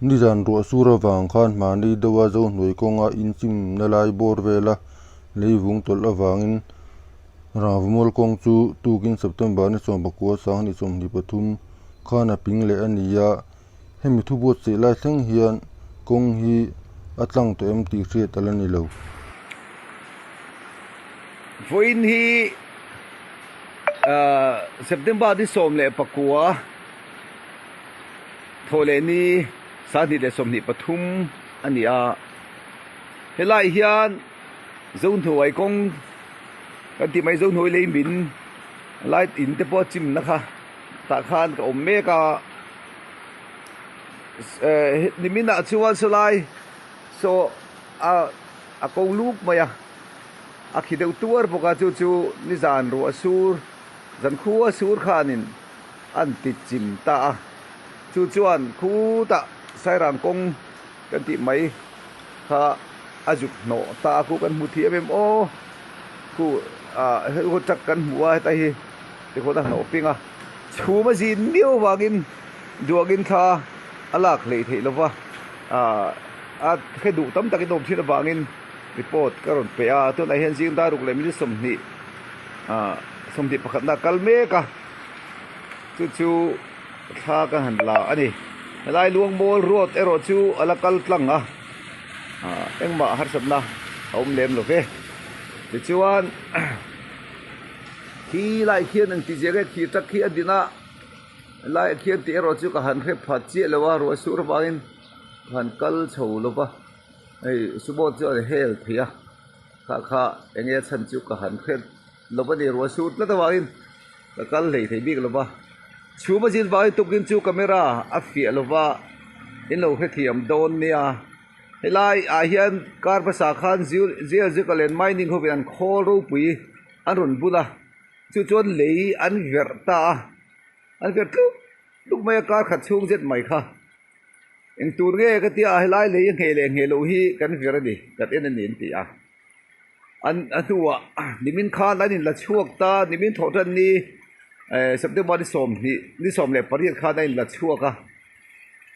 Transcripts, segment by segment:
Nizan ruah sur avang khan hmani deuha Zohnuai kawnga inchimna lai bawr vela leivung tawlh avangin Rangvamual kawng chu tukin September ni 19 2023 khan a ping leh a ni a. Hemi thu buatsaih lai thleng hian kawng hi a tlang tawh em tih hriat a la ni lo. Vawiin hi September ni 19 thawh leh ni 2023 a ni a. Helai hian Zohnuai kawng kan tih mai Zohnuai lei min light in te pawh a chimna kha. Tah khan ka awm mek a, nimin ah chuan sawlai saw a a ko luk mai a, a khi deuh tuar bawk a chu chu nizan ruah sur zan khua sur khanin an ti chim ta a, chu chuan khutah sairang kawng kan tih mai kha a zuk hnawh ta a khu kan hmu thiam em aw khu ah truck kan hmu a heta hi. Tikhawn a hnawh ping a, chhum a zin miau vangin duangin thla a lak hleih theih lova, aah a hre duh tam takin awm thin avangin report ka rawn pe a, tunah hian zing dar ruk leh minute 20 aah 21 na kal mek a, chu chu thla ka han la a ni. Helai Luangmawl road erawh chu a la kal tlang a, aah engmah harsatna a awm lem lo ve. Tichuan. Khi lai khian eng ti zia nge khi tak khi a din a, helaiah khian tih erawh chu ka han hre phat chiah lo a, ruah sur avangin ka han kal chho lo va, hei sumo chu an hel thei a, kha kha eng nge a chhan chu ka han hre lo va ni, ruah sur tlat avangin ka kal hlei thei bik lo va, chhum a zin vangin tukin chu camera a fiah lo va, in lo hrethiam dawn nia. Helai ah hian kar hmasa khan geological and mining hovin an khawl ropui an rawn bun a chu chuan lei an verh ta a an verh tluk tluk mai a kar khat chhung zet mai kha eng tur nge ka tia helai lei a ngheh leh ngheh loh hi kan verh a ni kan en a ni an ti a an a hnuah nimin khan an inla chhuak ta nimin thawh tan ni eh September ni 20 ni 18 khan a inla chhuak a.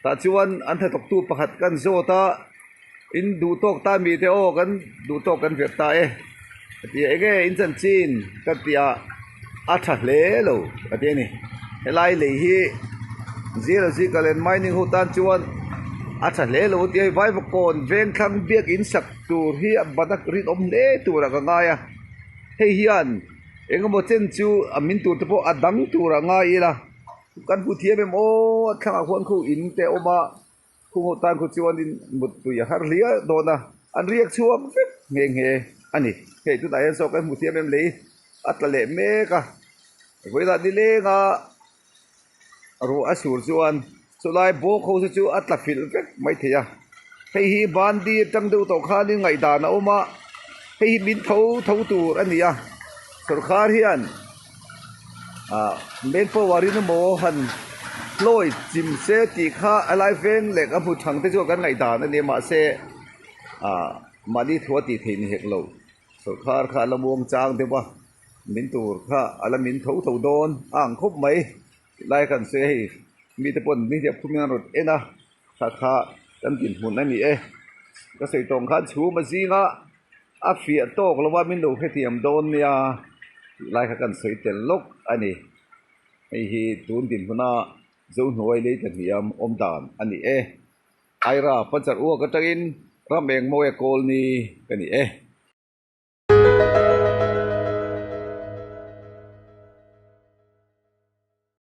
Tah chuan an hnathawktu pakhat kan zawt a, in duh tawk ta mi te aw kan duh tawk kan verh ta e a ti a, enge in chanchin ka ti a, a tha hle lo a ti a ni. Helai lei hi Geological and Mining ho tan chuan a tha hle lo a ti a, hei Vaivakawn Vengthlang biakin sak tur hi a ban a rinawm hle turah ka ngai a, hei hian engemaw chen chu a min tur te pawh a dang turah ngai ila. Kan hmu thiam em aw a thlangah khuan khu in te a awm a khu ho tan khu chuanin mutpui a har hliah dawn a an riak chhuak vek nghe nghe a ni hei tunah hian saw kan hmu thiam em lei a tla leh mek a vawilah nileng a ruah a sur chuan chulai bawk ho te chu a tla filh vek mai thei a hei hi bandi atang deuh tawh khanin ngaihdan a awm a hei hi min tho tho tur a ni a sawrkar hian. Ah main power in emaw han hlawi chim se tih kha a lai veng leh ka hmu thang te chu kan ngaihdan a ni mahse ah mahni thu a tih theih ni hek lo sawrkar kha a la muang chang deuh a min tur kha a la min tho tho dawn a ang khawp mai lai kan sawi a hei mite pawn mi hriat khum in an rawn en a kha kha kan dinhmun a ni e ka sawi tawng khan chhum a zing a. A fiah tawk lo a min lo hrethiam dawn nia tih lai kha kan sawi tel lawk a ni. Hei hi tun dinhmuna Zohnuai lei ta hniam awm dan a ni e. Aira Panchar uak atangin ram eng mawia kawl ni ka ni e.